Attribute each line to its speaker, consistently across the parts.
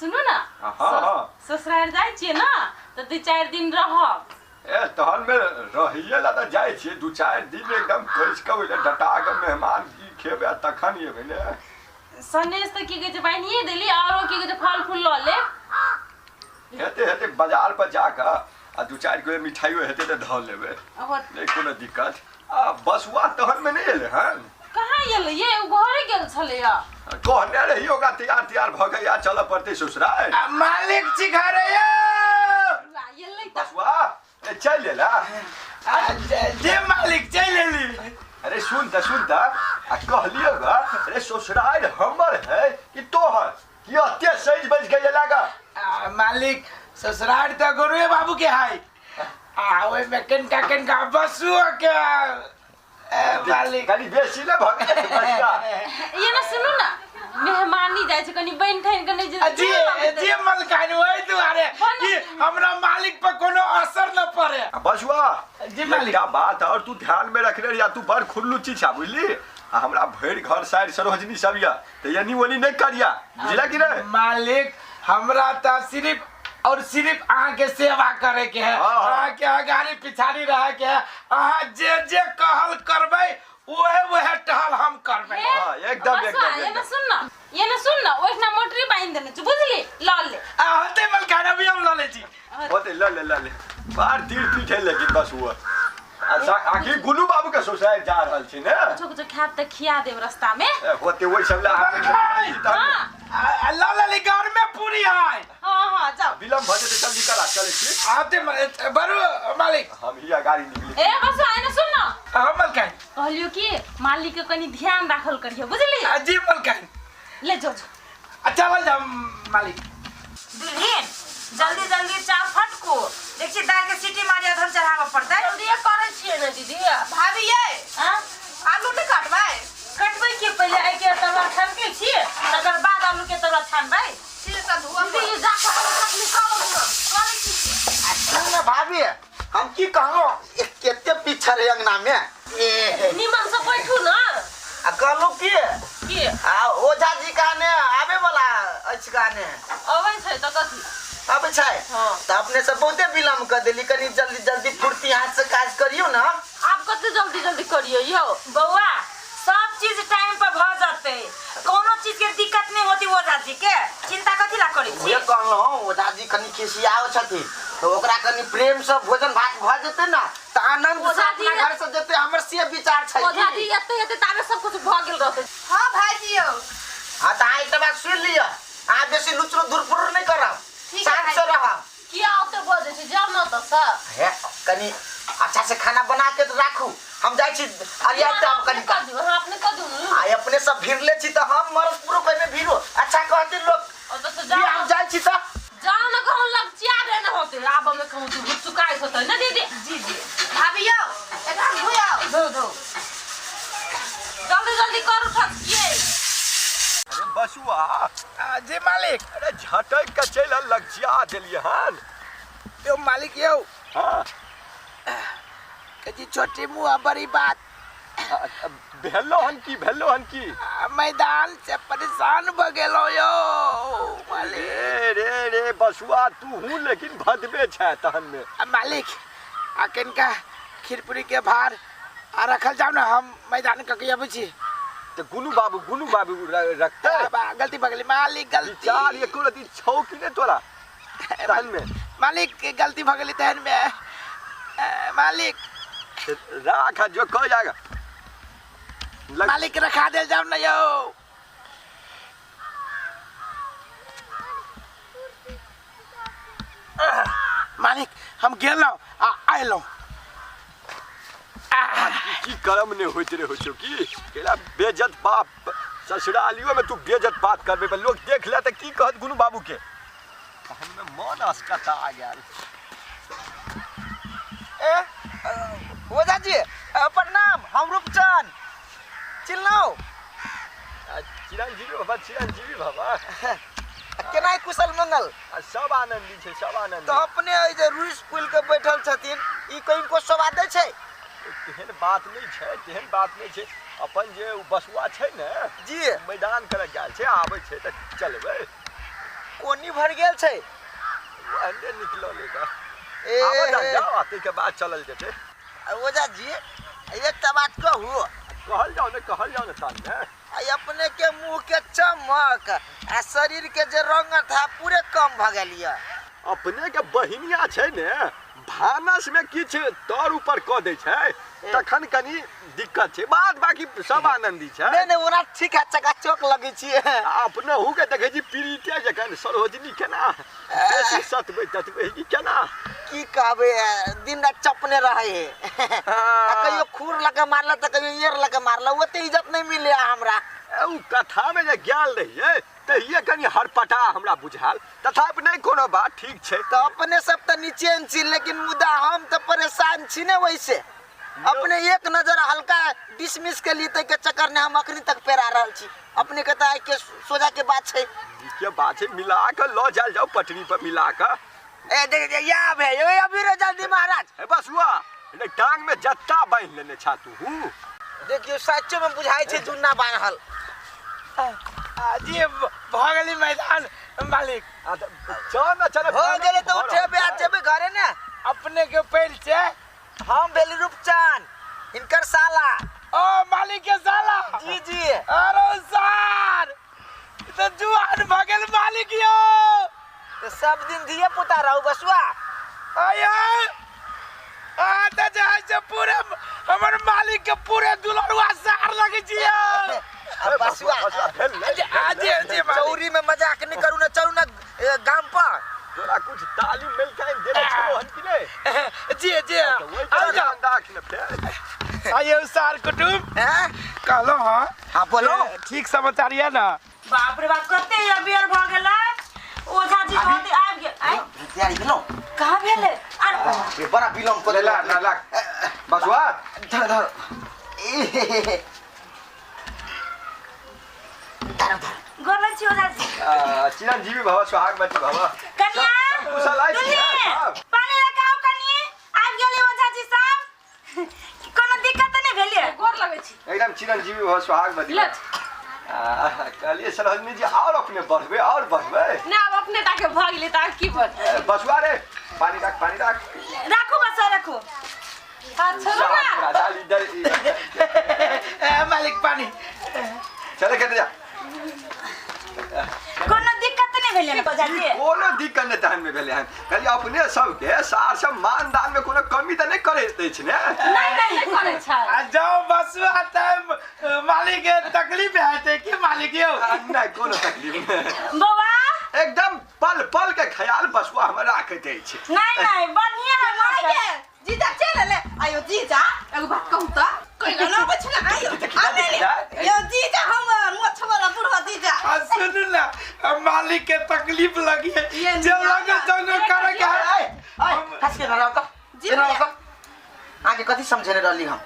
Speaker 1: सुनू ना।
Speaker 2: हाँ हाँ।
Speaker 1: ससुराल जाइ छियै ना तऽ 2-4 दिन रहब।
Speaker 2: ए तहन में रहिए ला तऽ जाइ छियै 2-4 दिन एकदम कसि कऽ ओहिमे डटा कऽ मेहमान की खेबै आ तखन एबै ने।
Speaker 1: सनेस तऽ की कहै छै बान्हिए देली आरो की कहै छै फल फूल लऽ लेब।
Speaker 2: हेतै हेतै बाजार पर जा कऽ आ 2-4 किलो मिठाइयो हेतै तऽ धऽ लेबै, नहि कोनो दिक्कत। आ बसुआ तहन में नहि एलै हन?
Speaker 1: कहाँ एलै ये, ओ घरे गेल छलैया।
Speaker 2: कहने रही ओकरा तैयार तैयार भऽ के या चलऽ पड़तै ससुराल।
Speaker 3: मालिक छी घरे यौ।
Speaker 1: एलै तऽ
Speaker 2: बसुआ ए चलि एला।
Speaker 3: जे मालिक चलि एली।
Speaker 2: अरे सुन तऽ सुन तऽ आ कहलियौ गा, अरे ससुराल हमर है कि तोहर, कि एते सजि बजि के एला गा?
Speaker 3: मालिक ससुराल तऽ गुरुए बाबू के है आ ओहिमे कनिका कनिका बसुओ के। मालिक
Speaker 2: कनि बेसी ने भऽ गेल बसुआ।
Speaker 1: ये ना सुनू ना, मेहमानी जाइ छै कनि बनि ठानि के नहि जे
Speaker 3: जी जी मलकान ओहि दुआरे कि हमरा मालिक पर कोनो असर न पड़े।
Speaker 2: बसुआ
Speaker 3: जी मालिक।
Speaker 2: एकटा बात और तू ध्यान में रखने रहिया, तू बड़ खुरलुच्ची छा बुझली, आ हमरा भरि घर साइड सरोजनी सब या तऽ एनी ओनी नहि करिया, बुझला कि नहि?
Speaker 3: मालिक हमरा तऽ सिर्फ और सिर्फ अहाँ के सेवा करे के है, अहाँ के अगाड़ी पिछाड़ी रहे के है, अहाँ जे जे कहल करबै ओहे ओहे टहल हम करबै।
Speaker 2: हाँ, एकदम एकदम।
Speaker 1: ये ना सुन ना, ये ना सुन ना, ओहिना मोटरी बान्हि देने छी बुझली, लऽ ले।
Speaker 3: आ होतै मलकान अभी हम लऽ लै छी।
Speaker 2: होतै लऽ ले लऽ ले, बार तीर पीठ है लेकिन बस हुआ। आखिर गुलू बाबू के ससुराल जा रहल छी ने?
Speaker 1: कुछो कुछो खायब तऽ खिया देब रास्ता में।
Speaker 2: होते ओहि सब ला।
Speaker 3: लऽ लेली घर में पूरी है।
Speaker 1: हाँ हाँ जाओ।
Speaker 2: विलम्ब भऽ जेतै चल निकल आ चलै छी।
Speaker 3: आते बरू मालिक।
Speaker 2: हम हिया गाड़ी निकली।
Speaker 1: ए बस आइ ना सुन ना।
Speaker 3: हाँ मलकान।
Speaker 1: कहलियो कि मालिक के कनी ध्यान राखल करियो बुझली?
Speaker 3: जी मलकान।
Speaker 1: ले जाओ जाओ।
Speaker 3: अच्छा चल जाओ मालिक।
Speaker 4: दुल्हन जल्दी जल्दी चाह फटको, देखी दाल के सीटी मारी अधन चढ़ाबऽ पड़तै।
Speaker 1: जल्दी करै छियै ने दीदी।
Speaker 5: भाभी ये
Speaker 1: हाँ
Speaker 5: आलू नहि काटबै?
Speaker 4: कटबै के पहिले एहि के तरुआ छनकै छी तकर बाद आलू के तरुआ छानबै।
Speaker 5: ठीक है धोअ।
Speaker 1: दीदी जा कऽ कटनी करू ने करै छी।
Speaker 6: सुन ने भाभी, हम की कहलहुँ कते पीछा रहे अंगना में।
Speaker 1: निमन से बैठू ना।
Speaker 6: आ कहलहुँ की
Speaker 1: की
Speaker 6: आ ओझा जी कहने आबे वाला अछि कहने।
Speaker 1: अबै छै तऽ कथी?
Speaker 6: अबै छै?
Speaker 1: हाँ।
Speaker 6: तऽ अपने सब बहुते विलम्ब कऽ देली, कनी जल्दी जल्दी फुर्ती हाथ से काज करियौ ना।
Speaker 1: आब कते जल्दी जल्दी करियौ यौ?
Speaker 4: बौआ सब चीज टाइम पर भऽ जतै, कोनो चीज के दिक्कत नहि होती ओझा जी के, चिंता कथी ला करै छी?
Speaker 6: उहे कहलहुँ ओझा जी कनी खिसियाओ छथिन तऽ ओकरा कनी प्रेम से भोजन भात भऽ जेतै ना तऽ आनंद से अपना घर से जेतै, हमर से विचार छै।
Speaker 1: ओझा जी एते एते ताबे सब कुछ भऽ गेल रहतै।
Speaker 5: हाँ भाईजी यौ।
Speaker 6: हाँ तऽ अहाँ एकटा बात सुनि लिअ, अहाँ बेसी लुचरो धुरफुर नहि करब, शांत से रहब।
Speaker 1: किया ओते बजै छी, जाउ न तऽ सर।
Speaker 6: हे कनी अच्छा से खाना बना के राखू, हम जाइ छी अरिया तब कनी
Speaker 1: कऽ दियौ। अहाँ अपने कऽ दियौ ने।
Speaker 6: आइ अपने सब भिड़ले छी तऽ हम मरद पुरुख एहिमे भिड़ू, अच्छा कहथिन लोक।
Speaker 1: ओतऽ से जाउ।
Speaker 6: हम जाइ छी तऽ।
Speaker 1: जाउ ने कहूँ लगचिया रहे न होते, आब हमे कहूँ तू चुकाइ होतै ने दीदी।
Speaker 4: जी जी।
Speaker 5: भाभी यौ एकरा धोआउ।
Speaker 4: धो धो।
Speaker 1: जल्दी जल्दी करू ठकिए।
Speaker 2: अरे बसुआ।
Speaker 3: जी मालिक।
Speaker 2: अरे झटक के चलि आयल, लगचिया देलियै हन।
Speaker 3: यौ मालिक यौ।
Speaker 2: हाँ।
Speaker 3: कजी छोटी मुँह बड़ी बात।
Speaker 2: भेलो हन की, भेलो हन की?
Speaker 3: मैदान से परेशान भ गेलो यौ मालिक।
Speaker 2: रे रे रे बसुआ तू हूँ लेकिन भदबे छै तहन में।
Speaker 3: मालिक आ कनिका खीरपूरी के भार आ रखल जाओ ना, हम मैदान कऽ के अबै छी।
Speaker 2: तऽ गुनू बाबू, गुनू बाबू रखतै?
Speaker 3: गलती भऽ गेलै मालिक, गलती।
Speaker 2: विचार एको रति छौ कि नहि तोरा तहन में?
Speaker 3: मालिक गलती भऽ गेलै तहन में। मालिक
Speaker 2: राख जो कह जाएगा।
Speaker 3: मालिक रखा देल जाओ ना यौ। मालिक हम गेलहुँ आ अयलहुँ।
Speaker 2: की कर्म नहि होइत रहे छौ की केला बेजत बाप ससुरालियो में तू बेजत बात करबे पर लोग देख ले तऽ की कहत गुनू बाबू के। हमे मन असकता गेल।
Speaker 6: ए ओझा जी प्रणाम, हम रूपचंद चिन्हलहुँ?
Speaker 2: चिरंजीवी बाबा, चिरंजीवी बाबा।
Speaker 6: केना कुशल मंगल?
Speaker 2: सब आनंदी छै, सब आनंदी।
Speaker 6: तऽ अपने एहि जे रूस फूलि के बैठल छथिन, ई कनिको शोभा दै छै?
Speaker 2: तेहन बात नहि छै, तेहन बात नहि छै। अपन जे ओ बसुआ छै ने
Speaker 6: जी
Speaker 2: मैदान करऽ गेल छै, आबै छै तऽ चलबै।
Speaker 6: कोनी भर गेल छै
Speaker 2: अंडे निकलो लेगा ए आब जाओ आते के बाद चलल जेते।
Speaker 6: ओझा जी एकटा बात कहू।
Speaker 2: कहल जाओ ने, कहल जाओ ने तान ने।
Speaker 6: आई अपने के मुंह के चमक आ शरीर के जे रंगत है पूरे कम भ गेल या।
Speaker 2: अपने के बहिनिया छै ने भानस में किछ तर ऊपर क दै छै तखन कनी दिक्कत छै, बाद बाकी सब आनंदी छै।
Speaker 6: नहीं नहीं ओना ठीक है, चकाचौक लगै छी।
Speaker 2: अपने हु के देखै छी पीड़िते जखन सरोजनी केना बेसी सतबै ततबै की केना
Speaker 6: की कहबै, दिन रात चपने रहे है। आ कहियो खूर लगा मारला त कहियो एर लगा मारला, ओते इज्जत नहीं मिले हमरा।
Speaker 2: उ कथा में जे ज्ञान रहिए तहिए कनी हरपटा हमरा बुझाल, तथापि नहीं कोनो बात ठीक छै।
Speaker 6: त अपने सब त निचेन छी, लेकिन मुदा हम त परेशान छी ने। वैसे अपने एक नजर हल्का डिसमिस के लिए के चक्कर ने हम अखनी तक पेरा रहल छी। अपने के त आइ के सोजा के बात छै,
Speaker 2: के बात छै, मिला के ल जाल जाओ पटरी पर मिला के।
Speaker 6: ए देख या भे ए अभी रे जल्दी महाराज।
Speaker 2: ए बस हुआ ने टांग में जत्ता बांध लेने छा तू।
Speaker 6: देखियो सच्चो में बुझाई छै जुन्ना बान्हल।
Speaker 3: जी भ गेली मैदान मालिक।
Speaker 2: चल ना चल
Speaker 6: हो गेले त उठेबे आ जेबे घरे ने।
Speaker 3: अपने के पैर छै
Speaker 6: हम भेली रूपचंद, इनकर साला।
Speaker 3: ओ मालिक के साला।
Speaker 6: जी जी।
Speaker 3: अरे सर त जुआन भ गेल मालिक यो।
Speaker 6: तो सब दिन धिया पुता रहू बसुआ।
Speaker 3: आया आ त जाय से पूरे हमर मालिक के पूरे दुलरुआ सार लगे छियो।
Speaker 6: बसुआ
Speaker 3: आज जी
Speaker 6: चौरी में मजाक नहीं करू ना, चलू ना गाम पर।
Speaker 2: तोरा कुछ तालीम मिल के देने छो हन कि नहीं?
Speaker 3: जी जी
Speaker 2: आ जा राख ने फेर।
Speaker 3: आयो सार कुटुम
Speaker 6: हैं
Speaker 3: कहलो। हां
Speaker 6: हां बोलो।
Speaker 3: ठीक समाचार ये ना।
Speaker 4: बाप रे बाप कते अबेर भ गेलै। ओझा जी बहुत आबि गेल। आइ
Speaker 6: तैयारी भेलो
Speaker 4: कहाँ भेलै? अरे
Speaker 6: बड़ा विलम्ब कर
Speaker 2: ला ला ला बसुआ
Speaker 6: धर धर धर धर
Speaker 4: गोर छी ओझा जी।
Speaker 2: चिरंजीवी भव सुहागवती भव।
Speaker 4: कन्या
Speaker 2: कुशल आइ छी
Speaker 4: पानी लगाओ कनी, आबि गेलै ओझा जी साहब। कोनो दिक्कत नहीं भेलै?
Speaker 1: गोर लगै छी।
Speaker 2: एकदम चिरंजीवी भव सुहागवती। कहलिए सरोजनी जी और अपने बढ़बे और बढ़बे
Speaker 1: ना, अब अपने ताके भ गेलै त की बढ़।
Speaker 2: बसुआ रे पानी राख, पानी राख,
Speaker 4: राखू बसुआ राखू।
Speaker 1: अच्छा ना
Speaker 2: डाल इधर।
Speaker 3: ए मालिक पानी
Speaker 2: चले के जा।
Speaker 4: कोनो दिक्कत नहीं भेलै ने ओझा जी?
Speaker 2: कोनो दिक्कत नहीं तहन में भेलै हन। कहलिए अपने सबके सार सब मान दान में कोनो कमी त नहीं करे दै छै ने।
Speaker 1: नहीं नहीं नहीं करे छै।
Speaker 3: आ जाओ बसुआ त मालिक के तकलीफ हेतै की मालिक यो?
Speaker 2: नहीं कोनो तकलीफ नहीं
Speaker 4: बौआ,
Speaker 2: एकदम पल पल के ख्याल बसुआ हमरा राखैत अछि।
Speaker 4: नहीं नहीं बढ़िया है मालिक।
Speaker 5: जीजा चल ले आयो जीजा, एगो बात कहू त कोई ना बछ ना आयो आने यो जीजा, हम मोछ वाला बुढ़वा जीजा।
Speaker 3: आ सुन ना मालिक के तकलीफ लगी है जे लगे जंग करे के
Speaker 6: आय आय हंस के ना रहता
Speaker 5: जी
Speaker 6: ना रहता। आगे कथि समझने रहली हम?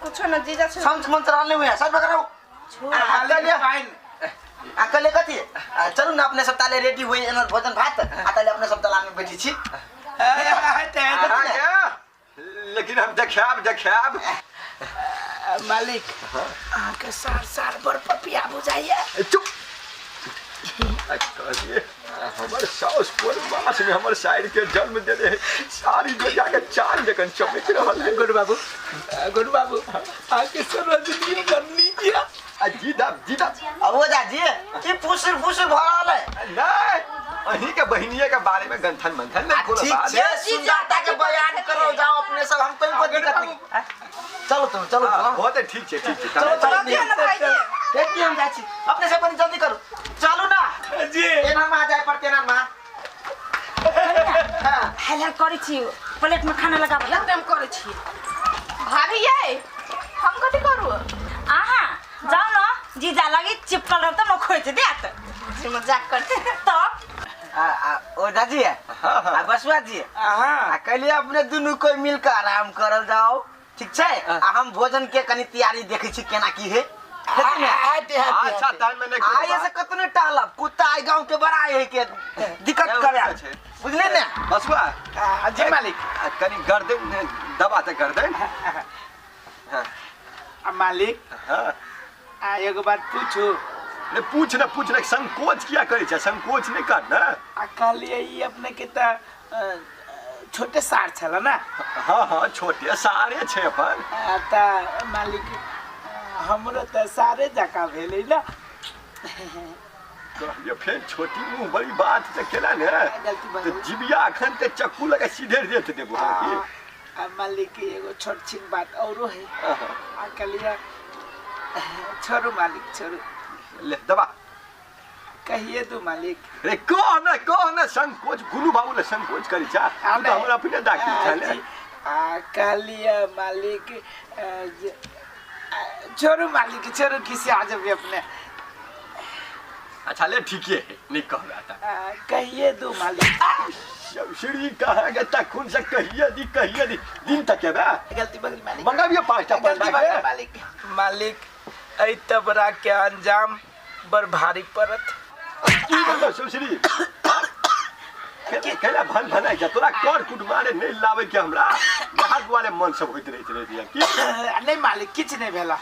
Speaker 5: कुछो ना जीजा छे
Speaker 6: समझ मन रहले हुए सच बकराऊ
Speaker 3: मालिक फाइन।
Speaker 6: आ कहले कथि चलू ना अपने सब ताले रेडी होई एना भोजन भात आ ताले अपने सब दलान में बैठी छी।
Speaker 2: लेकिन हम देखाब देखाब
Speaker 3: मालिक अहाँ के सार सार बड़ पपिया बुझाइए।
Speaker 2: चुप हमर साउस कोन मास में हमर साइड के जन्म देने सारी दुनिया के चांद जखन चमक रहल है।
Speaker 3: गुरु बाबू, गुरु बाबू आके सरोजनी बननी किया।
Speaker 2: आ जीदा जीदा
Speaker 6: अब ओझा जी की फुसुर फुसुर भ रहल है?
Speaker 2: नहीं अहीं के बहिनिया के बारे में गंथन मंथन नहीं कोनो
Speaker 6: ठीक
Speaker 2: बात।
Speaker 6: छै, सुंदरता के बयान करो जाओ अपने सब, हम कोई दिक्कत नहीं। चलो तुम चलो।
Speaker 2: हो त ठीक छै ठीक छै।
Speaker 6: चलो चलो
Speaker 5: ना भाई जी,
Speaker 6: ठीक हम जाइ छी अपने सब कनी जल्दी करू चलू ना
Speaker 3: जी।
Speaker 6: एना मा जाय पड़ते ना मा।
Speaker 4: हेल करै छी प्लेट में खाना लगाब
Speaker 1: एकदम करै छी।
Speaker 5: भाभी ये हम कथि करू?
Speaker 4: आहा जाऊ न जीजा लगी चिपकल रहब त म खोज देत।
Speaker 5: जी मजाक करते
Speaker 4: तब
Speaker 6: आ ओझा जी आ बसुआ जी
Speaker 3: हां
Speaker 6: आ कहलिए अपने दुनू कोई मिलकर आराम करल जाओ ठीक छै? आ हम भोजन के कनी तैयारी देखै छी केना की है।
Speaker 2: अच्छा तहन में नहीं
Speaker 6: आइए से कतने टहलब कुत्ता आई गांव के बड़ा है के दिक्कत करे बुझले ने
Speaker 2: बसुआ।
Speaker 3: जी मालिक
Speaker 2: कनी गर्दन दबा त गर्दन।
Speaker 3: आ मालिक
Speaker 2: हां
Speaker 3: आ एगो बात पूछू?
Speaker 2: रे पूछ ने, पूछ ने, संकोच किया करै छै? संकोच नहि कर ने।
Speaker 3: आ कहलियै ई अपने के तऽ छोटे सार छल ने?
Speaker 2: हाँ हाँ, छोटे सारे छै अपन।
Speaker 3: आ तऽ मालिक, हमरो तऽ सारे जकाँ भेलै ने।
Speaker 2: कहलियै फेर छोटी मुँह बड़ी बात तऽ केला ने।
Speaker 3: गलती भऽ
Speaker 2: तऽ
Speaker 3: गेल।
Speaker 2: जिबिया अखन तऽ चक्कू लगा सीधे रेत देबो।
Speaker 3: आ आ मालिक, एगो छोट छिन बात औरो है। आ कहलियै, छोड़ू मालिक, छोड़ू।
Speaker 2: ले दबा।
Speaker 3: कहिए तू मालिक।
Speaker 2: रे कह ने, कह ने, संकोच गुनू बाबू ले संकोच करी छा?
Speaker 3: आ
Speaker 2: तू तऽ हमर अपने दाखिल
Speaker 3: आ,
Speaker 2: छले।
Speaker 3: जी, आ कहलियै मालिक, छोड़ू मालिक, छोड़ू, किसी आ जबे अपने।
Speaker 2: अच्छा ले, ठीके है, नहीं कहबे तऽ।
Speaker 3: कहिए दू मालिक।
Speaker 2: श्री कहाँ के तखुन से कहिए दी, कहिए दी, दिन तक के बे।
Speaker 3: गलती बगल मालिक।
Speaker 2: मंगाबियो 5टा
Speaker 3: गलती
Speaker 2: पंडा
Speaker 3: बगल
Speaker 2: के।
Speaker 3: मालिक। मालिक, एहि तबरा के अंजाम बड़ भारी पड़त।
Speaker 2: की बोललो शिवश्री? केला भन भनाइ छै तोरा? कर कुट मारे नहीं लाबै के हमरा बाहर दुआरे मन सब होइत रहै छै की?
Speaker 3: नहीं मालिक, किछु नहीं भेला।